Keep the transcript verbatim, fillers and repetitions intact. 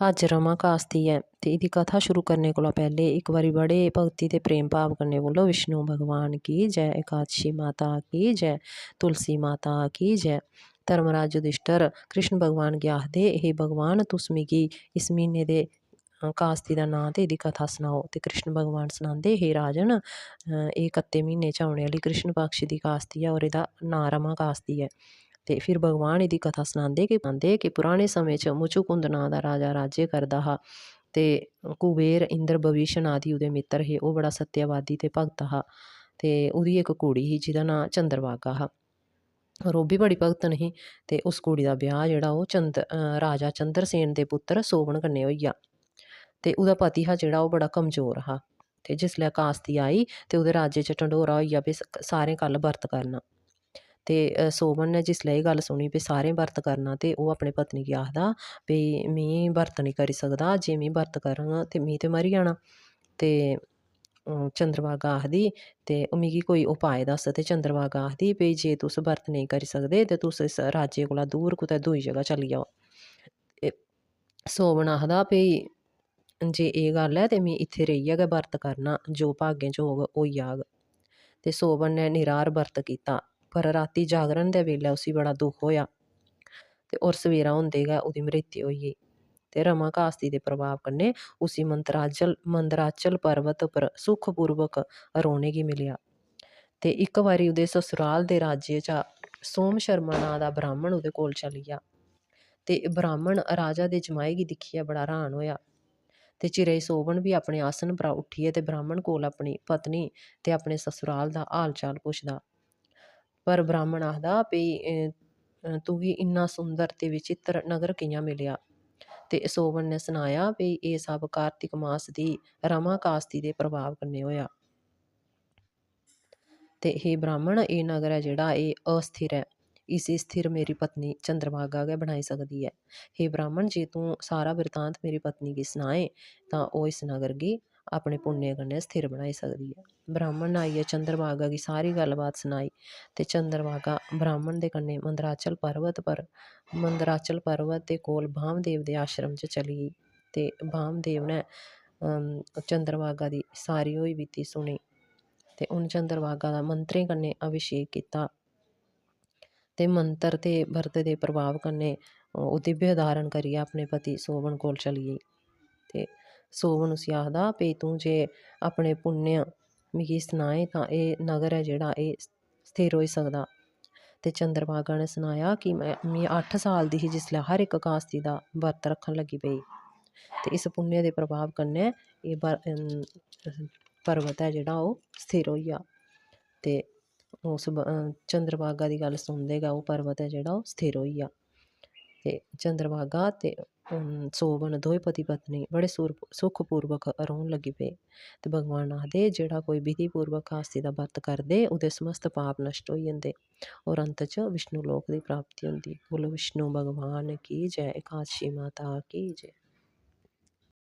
अज्ज रमा कास्ती ऐ ते एह्दी कथा शुरू करने कोला पैह्लें इक बारी बड़े भक्ति ते प्रेम भाव कन्नै बोलो, "विष्णु भगवान की जय, एकादशी माता की जय, तुलसी माता की जय।" धर्मराज युधिष्ठर कृष्ण भगवान गी आखदे, "हे भगवान, तुस मिगी इस म्हीने दे, अ, कास्ती दा नांऽ ते एह्दी कथा सनाओ।" ते कृष्ण भगवान सनांदे, "हे राजन, अ, एह् कत्ते म्हीने च औने आह्ली कृष्ण पक्ष दी कास्ती ऐ और एह्दा नांऽ रमा कास्ती ऐ।" ते फिर भगवान एह्दी कथा सनांदे कि, सनांदे कि पुराने समें च मुचुकुंद नांऽ दा राजा राज्य करदा हा ते कुबेर, इंद्र, विभीषण आदि ओह्दे मित्तर हे। ओह् बड़ा सत्यवादी ते भक्त हा ते ओह्दी इक कुड़ी ही जेह्दा नांऽ चंद्रभागा हा। और ओह् बी बड़ी भगतन ही ते उस कुड़ी दा ब्याह् जेह्ड़ा ओह् चंद-, अ, राजा चंद्रसेन दे पुत्तर सोबन कन्नै होई गेआ। ते ओह्दा पति हा जेह्ड़ा ओह् बड़ा कमजोर हा। ते जिसलै कास्ती आई ते ओह्दे राज्य च ढंडोरा होई गेआ, भई स-, सारें कल्ल बरत करना। ते, अ, सोबन ने जिसलै एह् गल्ल सुनी भई सारें बरत करना ते ओह् अपनी पत्नी गी आखदा भई, "मी बरत निं करी सकदा, जे मी बरत करङ ते मी ते मरी जाना।" ते, अ, चंद्रभागा आखदी ते ओह्, "मिगी कोई उपाय दस्स।" ते चंद्रभागा आखदी भई, "जे तुस बरत नेईं करी सकदे ते तुस इस राज्य कोला दूर कुतै दूई जगह चली जाओ।" ते सोबन आखदा भई, "जे एह् गल्ल ऐ ते में इत्थै रेहियै गै बरत करना, जो भागें च होग, होई जाग।" ते सोबन ने निराहार बरत कीता, पर रातीं जागरण दे बेल्लै उसी बड़ा दुख होआ ते होर सवेरा होंदे गै ओह्दी मृत्यु होई गेई। ते रमा कास्ती दे प्रभाव कन्नै उसी मंदराचल, मंदराचल पर्वत पर सुखपूर्वक रौह्ने गी मिलेआ। ते इक बारी ओह्दे ससुराल दे राज्य चा सोम शर्मा नांऽ दा ब्राह्मण ओह्दे कोल चली गेआ। ते ब्राह्मण राजा दे जमाई गी दिक्खियै बड़ा र्हान होआ। ते चिरै गी सोबन बी अपने आसन परा उट्ठियै ते ब्राह्मण कोल अपनी पत्नी ते अपने ससुराल दा हाल चाल पुछदा। पर ब्राह्मण आखदा भई, "अ, अ, तुगी इन्ना सुंदर ते विचित्र नगर कि'यां मिलेआ?" ते सोबन ने सनाया भई एह् सब कार्तिक मास दी रमा कास्ती दे प्रभाव कन्नै होआ। ते हे ब्राह्मण, एह् नगर ऐ जेह्ड़ा, एह् अस्थिर ऐ। इसी स्थिर मेरी पत्नी चंद्रभागा गै बनाई सकदी ऐ। हे ब्राह्मण, जे तूं सारा बिरतांत मेरी पत्नी गी सनाएं, तां ओह् इस नगर गी अपने पुण्य कन्नै स्थिर बनाई सकदी ऐ। ब्राह्मण ने आइयै चंद्रभागा गी सारी गल्लबात सनाई ते चंद्रभागा ब्राह्मण दे कन्नै मंदराचल पर्वत पर, मंदराचल पर्वत दे कोल बामदेव दे आश्रम च चली गेई। ते बामदेव ने, अम, चंद्रभागा दी सारी होई बीती सुनी। ते उन चंद्रभागा दा मंत्रें कन्नै अभिषेक कीता। ते मंत्र ते बरत दे प्रभाव कन्नै ओह् दिव्य धारण करियै अपने पति सोबन कोल चली गेई। ते सोबन उसी आखदा, "भई तूं जे अपने पुण्य मिगी सनाएं तां एह् नगर ऐ जेह्ड़ा, एह् स्थिर होई सकदा।" ते चंद्रभागा ने सनाया कि में, में अट्ठ साल दी ही जिसलै हर इक कास्ती दा बरत रक्खन लगी पेई। ते इस पुण्य दे प्रभाव कन्नै एह् बर-, अम, पर्वत ऐ जेह्ड़ा, ओह् स्थिर होई गेआ। ते उस ब-, अ, चंद्रभागा दी गल्ल सुनदे गै ओह् पर्वत ऐ जेह्ड़ा, ओह् स्थिर होई गेआ। ते चंद्रभागा ते, अम, सोबन दोए पति पत्नी बड़े सुर-, सुखपूर्वक रौह्न लगी पे। ते भगवान आखदे, "जेह्ड़ा कोई विधिपूर्वक कास्ती दा बरत करदे, ओह्दे समस्त पाप नष्ट होई जंदे और अंत च विष्णु लोक दी प्राप्ति होंदी।" बोलो विष्णु भगवान की जय, एकादशी माता की जय।